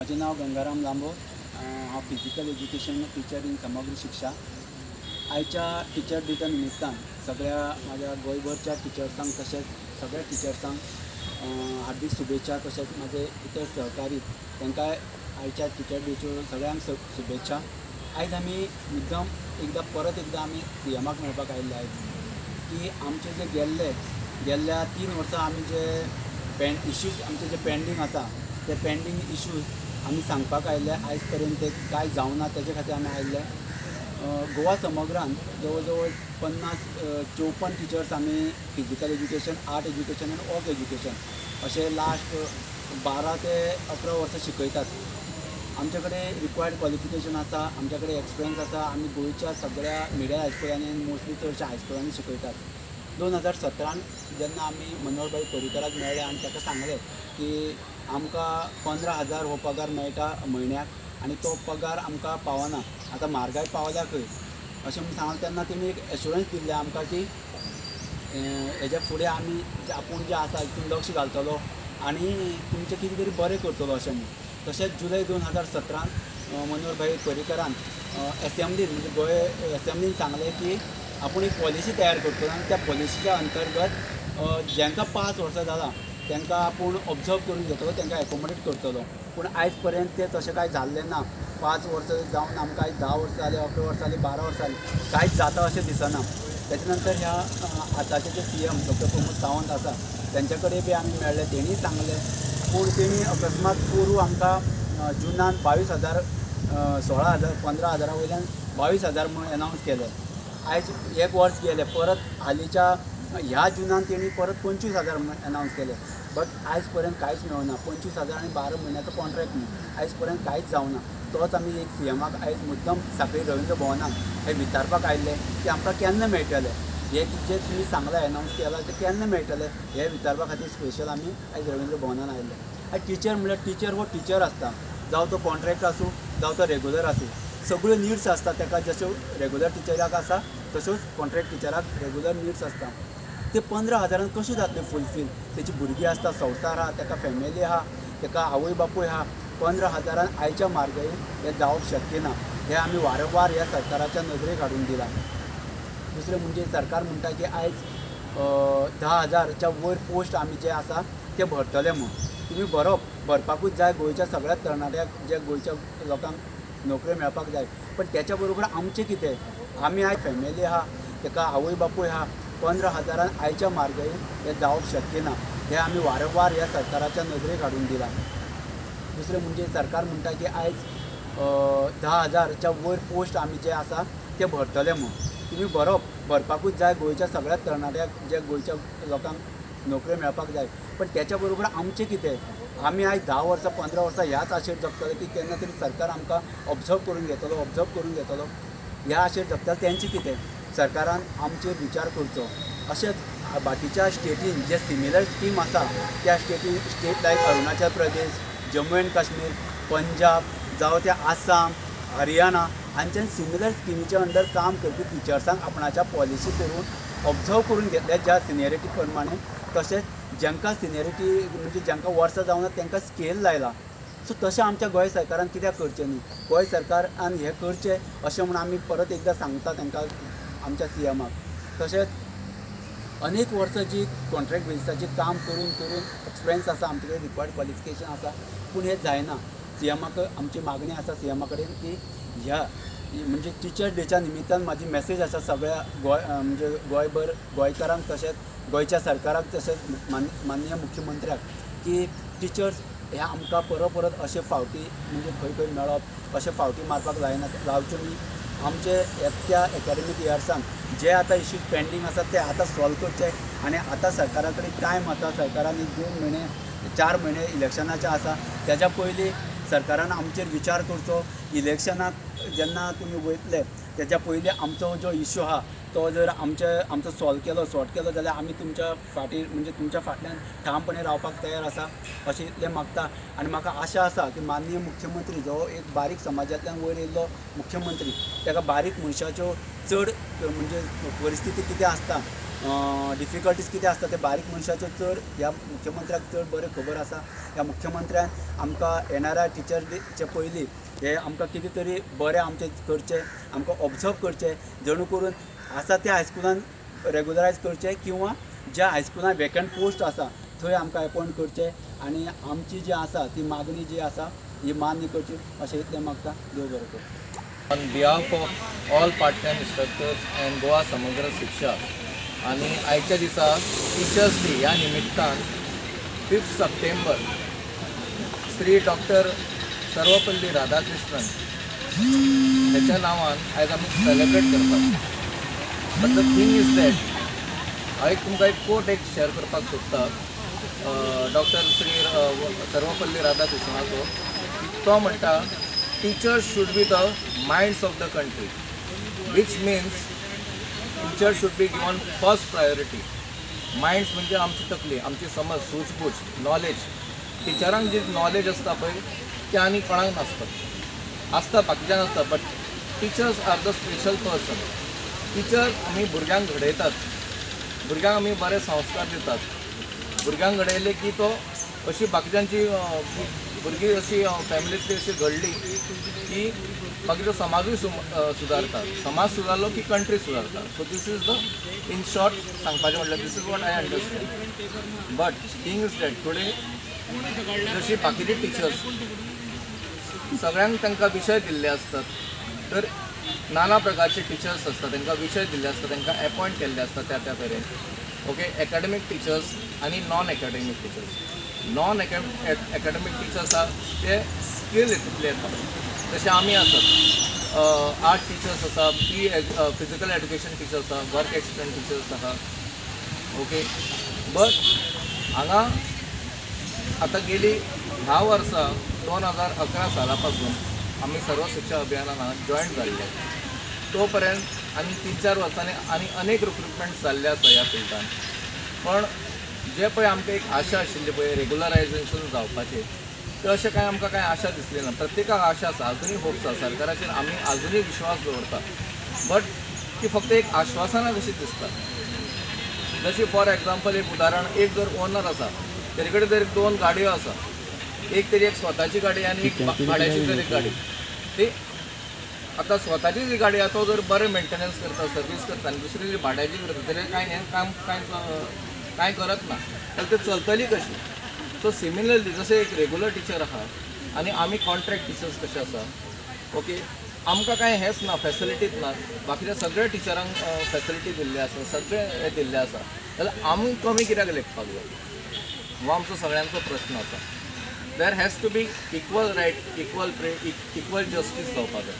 म्हजें नांव गंगाराम लांबो. हांव फिजिकल एज्युकेशन टिचर इन समग्र शिक्षा. आयच्या टिचर डेच्या निमित्तान सगळ्या म्हाज्या गोंयभरच्या टिचर्सांक तशेंच सगळ्या टिचर्सांक हार्दीक शुभेच्छा. तशेंच म्हाजे इतर सहकारी तांकांय आयच्या टिचर डेच्यो सगळ्यांक शुभेच्छा. आयज आमी मुद्दम एकदां परत एकदां आमी सीएमाक मेळपाक आयिल्ले आयज की आमचे जे गेल्ल्या 3 वर्सां आमी जे इश्यूज आमचे जे पेंडींग आसा ते पेंडींग इश्यूज आमी सांगपाक आयिल्ले. आयज पर्यंत ते कांय जावना तेजे खातीर आमी आयिल्ले. गोवा समग्रान जवळ जवळ 54 टिचर्स आमी फिजिकल एज्युकेशन, आर्ट एज्युकेशन आनी वॉक एज्युकेशन अशे लास्ट 12 ते 11 वर्सां शिकयतात. आमचे कडेन रिक्वायर्ड क्वॉलिफिकेशन आसा, आमच्या कडेन एक्सपिरियन्स आसा. आमी गोंयच्या सगळ्या मिडल हायस्कुलांनी आनी मोस्टली चडश्या हायस्कुलांनी शिकयतात. 2017 जेन्ना आमी मनोहर भाई पर्रीकराक मेळ्ळे आनी ताका सांगलें की आमकां 15,000 हो पगार मेळटा म्हयन्याक आनी तो पगार आमकां पावना, आतां म्हारगाय पावल्या खंय अशें म्हूण सांगलें. तेन्ना तेणी एक एश्योरन्स दिल्लें आमकां की हेज्या फुडें आमी आपूण जें आसा हितून लक्ष घालतलो आनी तुमचें कितें तरी बरें करतलो अशें म्हूण. तशेंच जुलय 2017 मनोहर भाई पर्रीकरान एसेंब्लीन म्हणजे गोंय एसेंब्लीन सांगलें की आपूण एक पॉलिसी तयार करतलो आनी त्या पॉलिसीच्या अंतर्गत जांकां 5 वर्सां जालां तांकां आपूण ऑब्जर्व करून घेतलो, तांकां एकोमोडेट करतलो. पूण आयज पर्यंत तें तशें कांय जाल्लें ना. 5 वर्सां जावन आमकां आयज 10 वर्सां जालीं, 11 वर्सां जालीं, 12 वर्सां जालीं, कांयच जाता अशें दिसना. तेच्या नंतर ह्या आतांचे जे सीएम डॉक्टर प्रमोद सावंत आसा तेंच्या कडेन बी आमी मेळ्ळे, तेणीय सांगलें. पूण तेणी अकस्मात पोरूं आमकां जुनान 22,000, 16,000, 15,000 वयल्यान 22,000 म्हूण एनावन्स केलें. आयज 1 वर्स गेलें, परत हालींच्या ह्या जुनान तेणी परत 25,000 म्हूण एनावन्स केलें. बट आयज पर्यंत कांयच मेळना. 25,000 आनी 12 म्हयन्याचो कॉन्ट्रॅक्ट न्हू, आयज पर्यंत कांयच जावना. तोच आमी एक सीएमाक आयज मुद्दम सांखळी रवींद्र भवनाक हे विचारपाक आयिल्ले की आमकां केन्ना मेळटलें हे जे तुमी सांगलां, एनावन्स केलां तें केन्ना मेळटलें हें विचारपा खातीर स्पेशल आमी आयज रवींद्र भवनान आयिल्ले. आयज टिचर म्हणल्यार टिचर हो टिचर आसता, जावं तो कॉन्ट्रॅक्ट आसूं जावं तो रेगुलर आसूं, सगळ्यो निड्स आसता ताका. जश्यो रेगुलर टिचराक आसा तश्योच कॉन्ट्रॅक्ट टिचराक रेगुलर निड्स आसता. ते 15,000 कशें जातलें फुलफील? तेची भुरगीं आसता, संवसार आहा, ताका फॅमिली आहा, ताका आवय बापूय आहा. 15,000 आयच्या म्हारगायेन हें जावप शक्य ना. हें आमी वारंवार ह्या सरकाराच्या नदरेक हाडून दिलां. दुसरें म्हणजे सरकार म्हणटा की आयज 10,000च्या वयर पोस्ट आमी जे आसा ते भरतले म्हूण. तुमी भरपाकूच जाय. गोंयच्या सगळ्या तरणाट्याक, जे गोंयच्या लोकांक नोकऱ्यो मेळपाक जाय. पण तेच्या बरोबर आमचें कितें? आमी आयज फॅमिली आहा, ताका आवय बापूय आहा. 15,000 आयच्या म्हारगायेन हें जावप शक्य ना. हें आमी वारंवार ह्या सरकाराच्या नदरेक हाडून दिलां. दुसरें म्हणजे सरकार म्हणटा की आयज 10,000च्या वयर पोस्ट आमी जे आसा ते भरतले म्हूण. तुमी भरपाकूच जाय. गोंयच्या सगळ्या तरणाट्याक, जे गोंयच्या लोकांक नोकऱ्यो मेळपाक जाय. पण तेच्या बरोबर आमचें कितें? आमी आयज 10 वर्सां 15 वर्सां ह्याच आशेर जगतले की केन्ना तरी सरकार आमकां ऑब्जर्व करून घेतलो, ऑब्जर्व करून घेतलो ह्या आशेर जगतले. तेंचें कितें? सरकारान आमचेर विचार करचो. अशेंच बाकीच्या स्टेटीन जे सिमिलर स्कीम आसा त्या स्टेटीन, state like Arunachal Pradesh, Jammu and Kashmir, Punjab, जावं ते आसाम, हरियाणा हांच्यान सिमिलर स्किमीच्या अंडर काम करपी टिचर्सांक आपणाच्या पॉलिसी करून ऑब्जर्व करून घेतले ज्या सिनियरिटी प्रमाणे. तशेंच जांकां सिनियरिटी म्हणजे जांकां वर्सां जावना तांकां स्केल लायला. सो तशें आमच्या गोंय सरकारान कित्याक करचें न्ही? गोंय सरकारान हें करचें अशें म्हूण आमी परत एकदां सांगता तांकां, आमच्या सीएमाक. तशेंच अनेक वर्सां जी कॉन्ट्रॅक्ट बेजिसाचेर काम करून करून एक्सपिरियन्स आसा, आमचे कडेन रिक्वायर्ड क्वॉलिफिकेशन आसा, पूण हें जायना. सीएमाक आमची मागणी आसा सीएमा कडेन की ह्या म्हणजे टिचर डेच्या निमित्तान म्हाजी मॅसेज आसा सगळ्या गोंय म्हणजे गोंयभर गोंयकारांक तशेंच गोंयच्या सरकाराक तशेंच माननीय मुख्यमंत्र्याक की टिचर्स हे आमकां परत परत अशे फावटी म्हणजे खंय खंय मेळप अशे फावटी मारपाक लायना, लावच्यो न्ही. आमचे येत्या एकाडेमीक इयर्सान जे आतां इश्यूज पेंडींग आसा ते आतां सॉल्व करचे. आनी आतां सरकारा कडेन टायम आसा. सरकारान एक 2 म्हयने 4 म्हयने इलेक्शनाचे आसा, तेज्या पयलीं सरकारान आमचेर विचार करचो. इलेक्शनाक जेन्ना तुमी वयतले तेज्या पयलीं आमचो जो इश्यू आहा तो जर आमचो सॉल्व केलो, सॉर्ट केलो जाल्यार आमी तुमच्या फाटीर म्हणजे तुमच्या फाटल्यान ठामपणे रावपाक तयार आसा अशें इतलें मागता. आनी म्हाका आशा आसा की माननीय मुख्यमंत्री जो एक बारीक समाजांतल्यान वयर येयल्लो मुख्यमंत्री, ताका बारीक मनशाच्यो चड म्हणजे परिस्थिती कितें आसता डिफिकल्टीज कितें आसता ते बारीक मनशाच्यो चड ह्या मुख्यमंत्र्याक चड बरें खबर आसा. ह्या मुख्यमंत्र्यान आमकां येणाऱ्या टिचर डेच्या पयलीं हे आमकां कितें तरी बरें आमचें करचें, आमकां ऑब्जर्व करचें, जेणें करून आसा त्या हायस्कुलान रेगुलरायज करचें किंवां ज्या हायस्कुलान वेकंट पोस्ट आसा थंय आमकां एपॉयंट करचें आनी आमची जी आसा ती मागणी जी आसा ही मान्य करची अशें इतलें मागता. देव बरें करूं. On behalf of all part-time instructors and Goa Samagra Shiksha आनी आयच्या दिसा टिचर्स डे ह्या निमित्तान 5 सप्टेंबर श्री डॉक्टर सर्वपल्ली राधाकृष्णन ह्याच्या नांवान आयज आमी सेलेब्रेट करतात. But the thing is that हांव एक तुमकां एक कोट एक शेअर करपाक सोदता डॉक्टर श्री सर्वपल्ली राधाकृष्णनाचो. तो म्हणटा, "Teachers should be the minds of the country," which means teacher should be given first priority. Minds म्हणजे आमची तकली, आमची समज, सूझबूज, नॉलेज. टिचरांक जी नॉलेज आसता पळय ती आनी कोणाक नासता. आसता, बाकीच्यांक आसता, but teachers are the special person. Teacher आमी भुरग्यांक घडयतात, भुरग्यांक आमी बरे संस्कार दितात. भुरग्यांक घडयले की तो अशी बाकीच्यांची भुरगीं अशी फॅमिलींतली अशी घडली की बाकीचो समाजूय सुदारता. समाज सुदारलो की country सुदारता. So this is the, in short सांगपाचें म्हटल्यार, this is what I understand. But thing is that today जशी बाकीचे टिचर्स सगळ्यांक तांकां विशय दिल्ले आसतात, तर नाना प्रकारचे टिचर्स आसतात, तांकां विशय दिल्ले आसता, तांकां एपॉयंट केल्ले आसता त्या त्या तरेन, ओके, एकाडेमीक टिचर्स आनी non academic teachers. Non academic teachers आसा ते स्कील हितूंतले येता. जशे आमी आसात, आर्ट टिचर्स आसा, पी फिजिकल एड्युकेशन टिचर्स आसा, वर्क एक्सपिरियन्स टिचर्स आसा, ओके. बट हांगा आतां गेली 10 वर्सां, 2011 साला पासून आमी सर्व शिक्षा अभियानान हांगा जॉयन जाल्ले. तो पर्यंत आनी 3-4 वर्सांनी आनी अनेक रिक्रुटमेंट जाल्ले आसा ह्या फिल्डान. पण जे पळय आमकां एक आशा आशिल्ली पळय रेगुलरायझेशन जावपाचें, ते अशें कांय आमकां कांय आशा दिसली ना. प्रत्येकाक आशा आसा, अजुनूय होप्स आसा, सरकाराचेर आमी अजुनूय विश्वास दवरता, बट ती फक्त एक आश्वासनां कशी दिसता. जशी फॉर एग्जाम्पल, एक उदाहरण, एक जर ओनर आसा, तेजे कडेन जर दोन गाडयो आसा, एक तेजी एक स्वताची गाडी आनी एक भाड्याची जर एक गाडी, ती आतां स्वताची जी गाडी आसा तो जर बरें मेंटेनन्स करता, सर्वीस करता, आनी दुसरी जी भाड्याची करता तेजें कांय हें काम कांय कांय करत ना जाल्यार ते चलतली कशी? सो सिमिलरली जशें एक रेगुलर टिचर आहा आनी आमी कॉन्ट्रॅक्ट टिचर्स कशे आसा, ओके, आमकां कांय हेंच ना, फॅसिलिटीज ना. बाकीच्या सगळ्या टिचरांक फॅसिलिटी दिल्ली आसा, सगळें हें दिल्लें आसा, जाल्यार आमी कमी कित्याक लेखपाक जाय, हो आमचो सगळ्यांचो प्रश्न आसा. There has to be equal right, equal pay, equal justice जावपाक जाय.